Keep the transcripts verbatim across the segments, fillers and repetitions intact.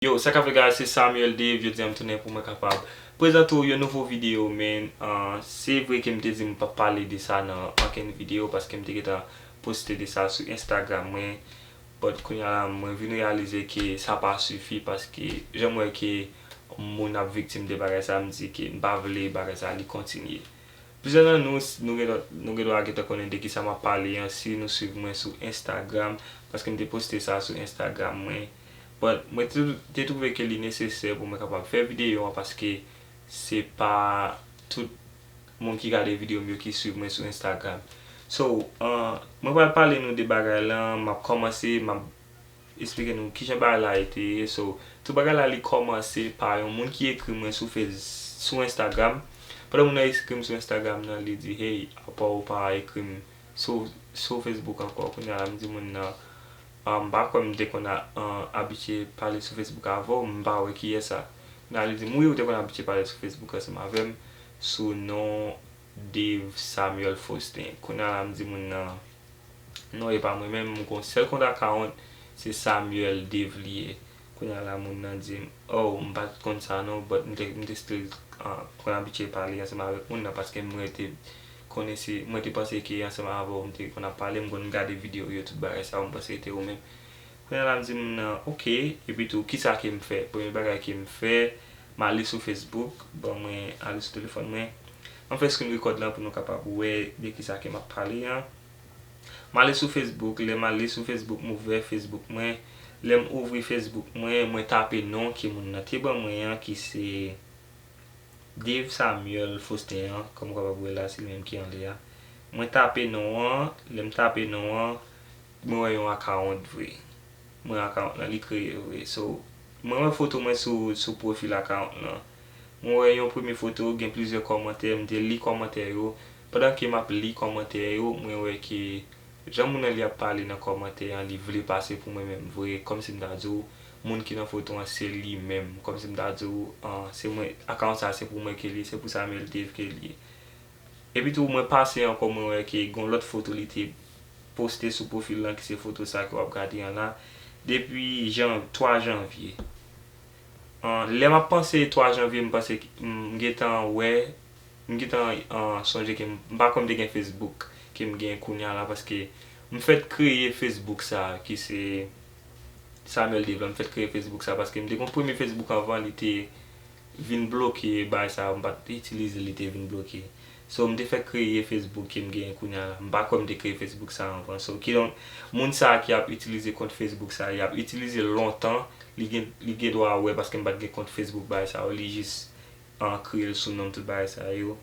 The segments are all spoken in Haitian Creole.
Yo, sa k ap fèt, guys? Se Samuel Dave. Jodi a m tounen pou mwen kapab prezante w yon nouvo videyo, men, uh, se vre ke m te di m p ap pale de sa nan ankenn videyo, paske m te gentan poste de sa sou Instagram mwen. But kounye a la, mwen vin reyalize ke sa pa sifi, paske jan m wè ke moun ap viktim de bagay sa, m di ke m pa vle bagay sa li kontinye. Plizyè nan nou, nou gen dwa, nou gen dwa gentan konnen de kisa m ap pale an, si nou swiv mwen sou Instagram, paske m te poste sa sou Instagram mwen. But mwen te, te twouve ke li nesesè pou mwen kapab fè videyo an, paske se pa tout moun ki gade videyo m yo ki swiv mwen sou Instagram. So, uh, mwen pral pale nou de bagay lan, m ap kòmanse, m ap eksplike nou kijan bagay la ye te ye. So, tout bagay la li kòmanse pa yon moun ki ekri mwen sou Face, sou Instagram. Pandan moun nan ekri m sou Instagram nan, li di, "Hey, apa w pa ekri m sou, sou Facebook ankò?" Kounye a la, m di moun nan, "Ah, m pa kwè m te konn a, an, abitye pale sou Facebook avè w, m pa wè kiyès sa." Kounye a li di m, "Wi, ou te konn abitye pale sou Facebook ansanm avè m, sou non Dave Samuel Faustin." Kounye a la, m di moun nan, "Non, e pa mwen menm, m gon sèl kont account, se Samuel Dave li ye." Kounye a la, moun nan di m, "Oh, m pa t konn sa non, but m te, m te still, ah, konn abitye pale ansanm avèk moun nan, paske m rete konnen se, mwen te panse ke ansanm avè w m te konn ap pale, m konn gade videyo yo, tout bagay sa yo, m panse se te ou menm." Kounye a la, m di moun nan, "Ok, epi tou, kisa ke m fè?" Premye bagay ke m fè, m ale sou Facebook, bon, mwen ale sou telefòn mwen. An fè screen record lan pou nou kapab wè de kisa ke m ap pale an. M ale sou Facebook, lè m ale sou Facebook, m ouvè Facebook mwen. Lè m ouvri Facebook mwen, mwen tape non ke moun nan te ban mwen an, ki se Dave Samuel Faustin an, kòm ou kapab wè la, se li menm ki anlè a. Mwen tape non an, lè m tape non an, mwen wè yon account vre. Mwen account lan, li kreye vre. So, mwen wè foto mwen sou, sou pwofil account lan. Mwen wè yon premye foto, gen plizyè kòmantè, m te li kòmantè yo. Pandan ke m ap li kòmantè yo, mwen wè ke jan moun nan li ap pale nan kòmantè an, li vle pase pou mwen menm vre, kòmsi m ta di w, moun ki nan foto an, se li menm. Kòmsi m ta di w, ah, se mwen, account sa, se pou mwen ke li, se pou Samuel Dave ke li ye. Epi tou, mwen pase ankò, mwen wè ke gon lòt foto li te poste sou pwofil lan, ki se foto sa ke w ap gade an la, depi jan, twa janvye. Ah, lè m ap panse twa janvye, m panse ke, m gentan wè, m gentan, ah, sonje ke m, m pa kwè m te gen Facebook ke m gen kounye a la, paske m fèt kreye Facebook sa, ki se Samuel Dave la, m fèt kreye Facebook sa, paske m te gon premye Facebook anvan, li te vin bloke, bagay sa, m pa t itilize, li te vin bloke. So, m te fèk kreye Facebook ke m genyen kounye a la. M pa kwè m te kreye Facebook sa anvan. So, kidonk, moun sa ki ap itilize kont Facebook sa, li ap itilize l lontan, li gen, li gen dwa wè, paske m pa t gen kont Facebook, bagay sa yo, li jis, ah, kreye l sou non m, tout bagay sa yo,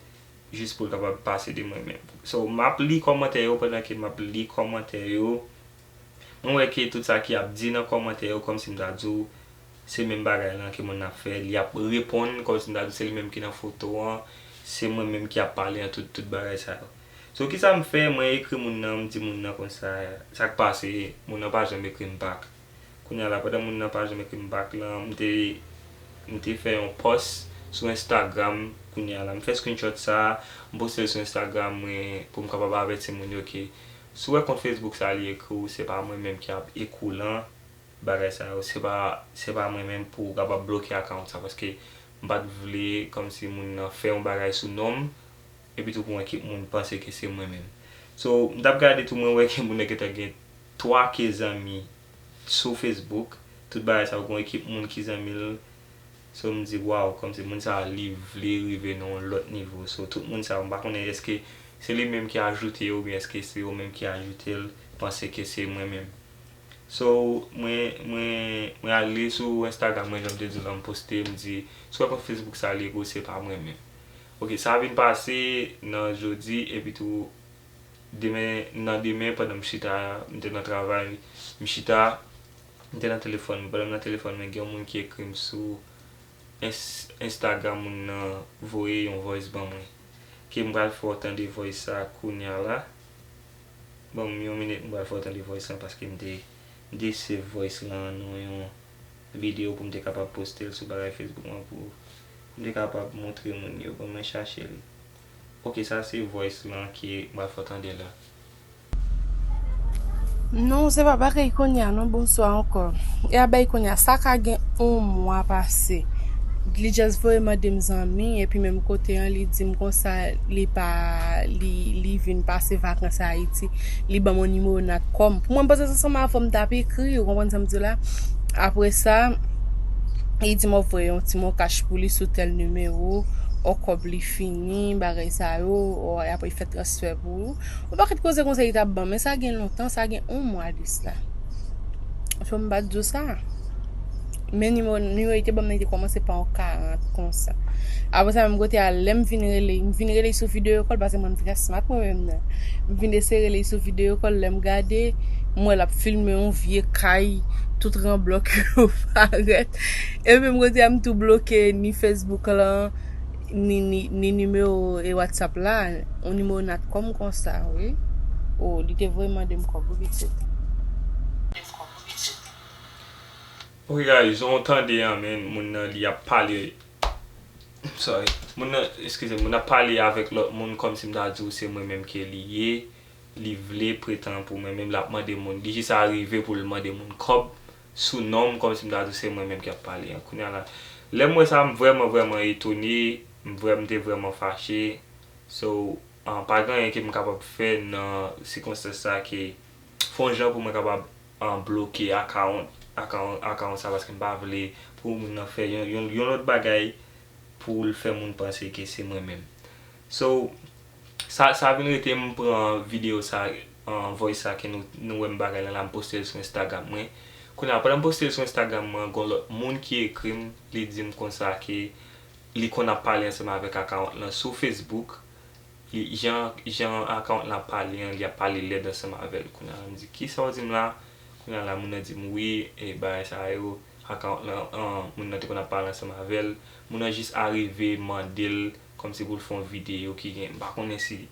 jis pou l kapab pase de mwen menm. So, m ap li kòmantè yo, pandan ke m ap li kòmantè yo, mwen wè ke tout sa ki ap di nan kòmantè yo, kòmsi m ta di w, se menm bagay lan ke moun nan ap fè, li ap reponn, kòmsi m ta di w se li menm ki nan foto an, se mwen menm ki ap pale an, tout, tout bagay sa yo. So, kisa m fè? Mwen ekri moun nan, m di moun nan konsa, sa k pase, moun nan pa janm ekri m back. Kounye a la, pandan moun nan pa janm ekri m back lan, m te, m te fè yon post sou Instagram. Kounye a la, m fè screenshot sa, m poste l sou Instagram mwen pou m kapab avèti moun yo ke si w wè kont Facebook sa li ekri w, se pa mwen menm ki ap ekri w lan, bagay sa yo, se pa, se pa mwen menm pou w kapab bloke account sa, paske m pa t vle kòmsi moun nan fè yon bagay sou non m, epi tou pou yon ekip moun panse ke se mwen menm. So, m t ap gade tou, mwen wè ke moun nan gentan gen twa K zanmi sou Facebook, tout bagay sa yo, gon ekip moun ki zanmi l. So, m di, waw, kòmsi moun sa a, li vle rive nan yon lòt nivo. So, tout moun sa yo, m pa konnen èske se li menm ki ajoute yo, oubyen èske se yo menm ki ajoute l, panse ke se mwen menm. So, mwen, mwen, mwen ale sou Instagram mwen, jan m te di w lan, m poste, m di, si w wè kont Facebook sa li ekri w, se pa mwen menm. Ok, sa vin pase nan jodi, epi tou, demen, nan demen, pandan m chita, m te nan travay, m chita, m te nan telefòn mwen. Pandan m nan telefòn mwen, gen yon moun ki ekri m sou Ins-, Instagram, moun nan voye yon voice ban mwen. Ke m pral fè w tande voice sa kounye a la. Ban m yon minit, m pral fè w tande voice lan, paske m te, m te save voice lan nan yon videyo pou m te kapab poste l sou bagay Facebook mwen, pou m te kapab montre moun yo. Ban mwen chache li. Ok, sa se voice lan ke m pral fè w tande la. Non, se pa parèy kounye a non, bonswa ankò. E a bay kounye a, sa ka gen On mwa pase. Li just voye mande m zanmi, epi menm kote an, li di m konsa, li pa, li, li vin pase vakans Ayiti. Li ban m yon nimewo Natcom. Pou mwen, m panse se ansanm avè w m t ap ekri, ou konprann sa m di w la? Apre sa, li di m ap voye yon ti montaj pou li sou tèl nimewo, o kòb li fini, bagay sa yo, o, apre li fè transfè pou ou. Yon pakèt koze konsa li t ap ban m, men sa gen lontan, sa gen on mwa de sa. Fò m pa t di w sa. Men nimewo, nimewo li te ban m nan, li te kòmanse pa yon karant konsa. Apre sa, menm kote a, lè m vin rele, m vin rele sou video call, paske mwen, m trè smart mwen menm nan. M vin eseye rele sou video call, lè m gade, m wè l ap filme yon vye kay, tout ranblòk yo parèt. Epi menm kote a, m tou bloke ni Facebook lan, ni, ni, ni nimewo e WhatsApp la, yon nimewo Natcom konsa, wi. O, li te voye mande m kòb, wi, pitit. Ok, guys, jan w tande an, men, moun nan, li ap pale, sorry, moun nan, eskize m, moun nan pale avèk lòt moun kòmsi m ta di w se mwen menm ke li ye, li vle pretan pou mwen menm, l ap mande moun, li jis arive pou l mande moun kòb sou non m, kòmsi m ta di w se mwen menm k ap pale an. Kounye a la, lè m wè sa, m vrèman, vrèman etone, m vrè-, m te vrèman fache. So, ah, pa gen anyen ke m kapab fè nan sikonstans sa ke fè yon jan pou mwen kapab, ah, bloke account, account, account sa, paske m pa vle pou moun nan fè yon, yon, yon lòt bagay pou l fè moun panse ke se mwen menm. So, sa, sa vin rete m pran videyo sa, ah, voice sa ke nou, nou wè m bagay la la, m poste l sou Instagram mwen. Kounye a, pandan m poste l sou Instagram mwen, gon lòt moun ki ekri m, li di m konsa ke li konn ap pale ansanm avèk account lan sou Facebook. Li, jan, jan account lan pale an, li ap pale lèd ansanm avè l. Kounye a la, m di, "Kisa w di m la?" Kounye a la, moun nan di m, "Wi, e bagay sa yo, account lan, an, moun nan te konn ap pale ansanm avè l." Moun nan jis arive mande l kòmsi pou l fè yon videyo ki gen, m pa konnen si,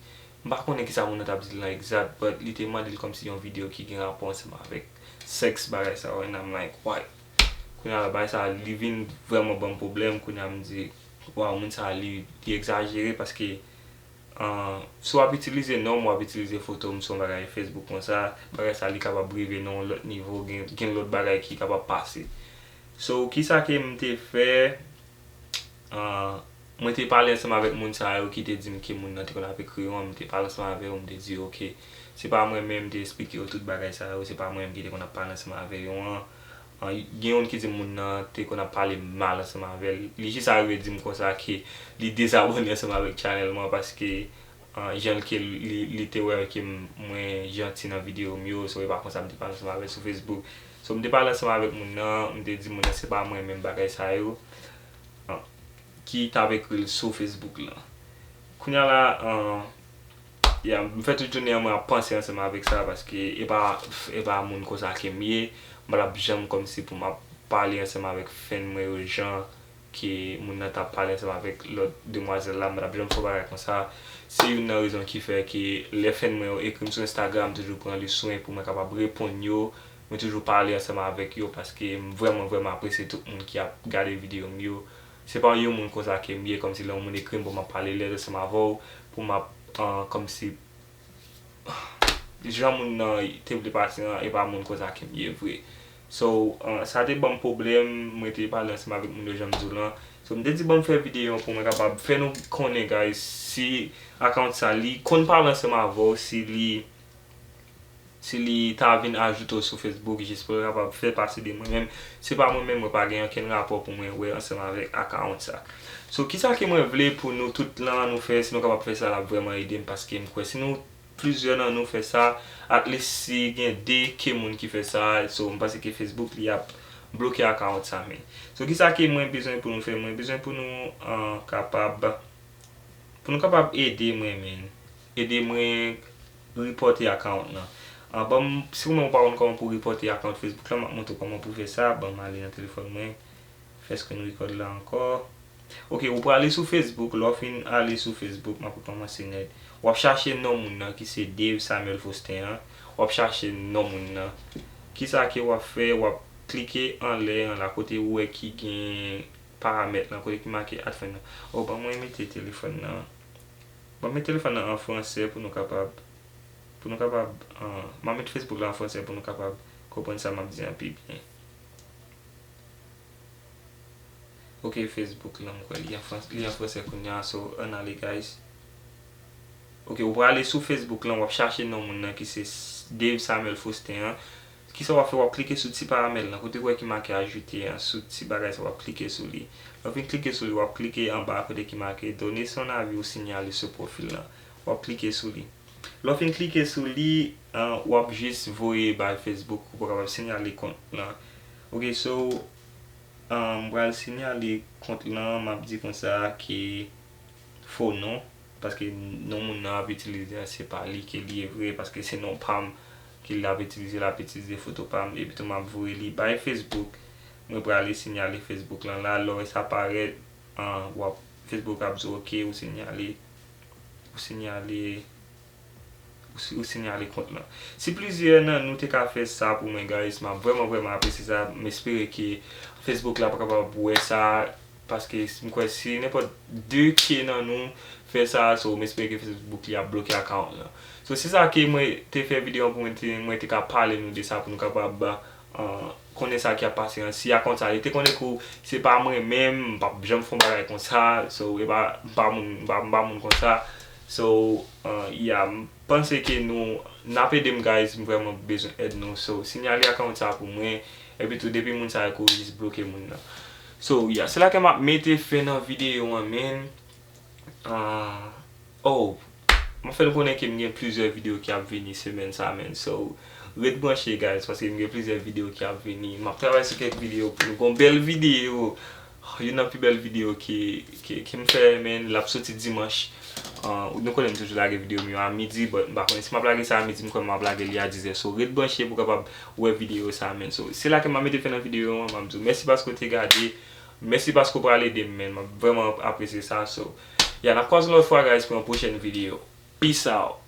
m pa konnen kisa moun nan t ap di l lan egzat, but li te mande l kòmsi yon videyo ki gen rapò ansanm avèk sèks, bagay sa yo, and I'm like, "What?" Kounye a la, bagay sa, li vin vrèman ban m pwoblèm. Kounye a, m di, "Waw, moun sa, li, li egzajere," paske, ah, si w ap itilize non m, w ap itilize foto m sou yon bagay Facebook konsa, bagay sa, li kapab rive nan yon lòt nivo, gen, gen lòt bagay ki kapab pase. So, kisa ke m te fè? Ah, mwen te pale ansanm avèk moun sa yo ki te di m ke moun nan te konn ap ekri yo an, m te pale ansanm avè yo, m te di, "Ok, se pa mwen menm," m te esplike yo tout bagay sa yo, "se pa mwen menm ki te konn ap pale ansanm avè yo an." Ah, gen youn ki di m moun nan te konn ap pale mal ansanm avè l. Li jis arive di m konsa ke li dezabòne ansanm avèk channel mwen paske, ah, jan ke li, li te wè ke m, mwen janti nan videyo m yo, so e pa konsa m te pale ansanm avè l sou Facebook. So, m te pale ansanm avèk moun nan, m te di moun nan se pa mwen menm bagay sa yo, ah, ki t ap ekri l sou Facebook lan. Kounye a la, ah, ya, m fè tout jounen an mwen ap panse ansanm avèk sa, paske e pa, e pa moun konsa ke m ye, m pa t ap janm kòmsi pou m ap pale ansanm avèk fèn mwen yo jan ke moun nan t ap pale ansanm avèk lòt demwazèl la, m pa t ap janm fè yon bagay konsa. Se youn nan rezon ki fè ke lè fèn mwen yo ekri m sou Instagram, m toujou pran le swen pou mwen kapab reponn yo, mwen toujou pale ansanm avèk yo, paske m vrèman, vrèman apresye tout moun ki ap gade videyo m yo. Se pa yon moun konsa ke m ye, kòmsi lè yon moun ekri m pou m ap pale lèd ansanm avè w, pou m ap, ah, kòmsi jan moun nan te vle pase an, e pa moun konsa ke m ye vre. So, ah, sa te ban m pwoblèm, mwen te pale ansanm avèk moun yo jan m di w lan. So, m te di ban m fè videyo an pou mwen kapab fè nou konnen, guys, si account sa, li konn pale ansanm avè w, si li, si li ta vin ajoute w sou Facebook, jis pou l kapab fè pase de mwen menm. Se pa mwen menm, mwen pa gen okenn rapò pou mwen wè ansanm avèk account sa. So, kisa ke mwen vle pou nou tout lan nou fè, si nou kapab fè sa, l ap vrèman ede m, paske m kwè si nou plizyè nan nou fè sa, at least si gen de ke moun ki fè sa, so m panse ke Facebook li ap bloke account sa, men. So kisa ke mwen bezwen pou nou fè? Mwen bezwen pou nou, ah, kapab, pou nou kapab ede mwen, men. Ede mwen repòte account lan. Ah, ban m, si ou menm ou pa konn kòman pou repòte account Facebook lan, m ap montre w kòman pou fè sa. Ban m ale nan telefòn mwen. Fè screen record la ankò. Ok, ou prale sou Facebook. Lè w fin ale sou Facebook, m ap rekòmanse nèt. W ap chache non moun nan ki se Dave Samuel Faustin an. W ap chache non moun nan. Kisa ke w ap fè? W ap klike anlè an la kote ou wè ki gen paramèt lan, kote ki make add friend nan. O, ban mwen mete telefòn nan. Ban mwen mete telefòn nan an fransè pou nou kapab, pou nou kapab, ah, m ap met Facebook la an fransè pou nou kapab konprann sa m ap di an pi byen. Ok, Facebook lan, m kwè li an frans-, li an fransè kounye a, so, ann ale, guys. Ok, ou prale sou Facebook lan, w ap chache non moun nan ki se S-, Dave Samuel Faustin an. Kisa w ap fè? W ap klike sou ti paramèt lan, kote w wè ki make ajoute an, sou ti bagay sa, w ap klike sou li. Lè w fin klike sou li, w ap klike anba kote ki make donner son avis ou signaler sou pwofil lan. W ap klike sou li. Lè w fin klike sou li, an, w ap jis voye bay Facebook pou w kapab sinyale kont lan. Ok, so, an, m pral sinyale kont lan, m ap di konsa ke fo non, paske non moun nan ap itilize a, se pa li ke li ye vre, paske se non pa m ke l ap itilize, l ap itilize foto pa m, epi tou m ap voye li bay Facebook. Mwen prale sinyale Facebook lan la, lè w wè sa parèt, an, w ap, Facebook ap di w, ok, ou sinyale, ou sinyale, ou si-, ou sinyale kont lan. Si plizyè nan nou te ka fè sa pou mwen, guys, m ap vrèman, vrèman apresye sa. M espere ke Facebook la pa kapab wè sa, paske m kwè si nenpòt de ke nan nou fè sa, so, m espere ke Facebook li ap bloke account lan. So, se sa ke mwen te fè videyo an pou mwen te, mwen te ka pale nou de sa, pou nou kapab, ah, konnen sa ki ap pase an. Si account sa, li te konnen ke se pa mwen menm, m p ap janm fè yon bagay konsa. So, e pa, m pa moun, m pa, m pa moun konsa. So, ah, yeah, m panse ke nou, n ap ede m, guys, m vrèman bezwen èd nou. So, sinyale account sa pou mwen, epi tou, depi moun sa yo, ou jis bloke moun nan. So, yeah, se la ke m ap mete fen nan videyo an, man. Ah, oh, m ap fè nou konnen ke m gen plizyè videyo ki ap vini semèn sa, man. So, ret branche, guys, paske m gen plizyè videyo ki ap vini. M ap travay sou kèk videyo pou nou. Gon bèl videyo, youn nan pi bèl videyo ke, ke, ke m fè, man, l ap soti dimanch. Ah, nou konnen m toujou lage videyo m yo a midi, but m pa konnen si m ap lage sa a midi, m kwè m ap lage li a dizè. So, ret branche pou w kapab wè videyo sa a, man. So, se la ke m ap mete fen nan videyo an, m ap di w mèsi paske w te gade. Mèsi paske w pral ede m, man. M ap vrèman apresye sa. So, yeah, n ap kwaze yon lòt fwa, guys, pou yon pwochèn videyo. Peace out.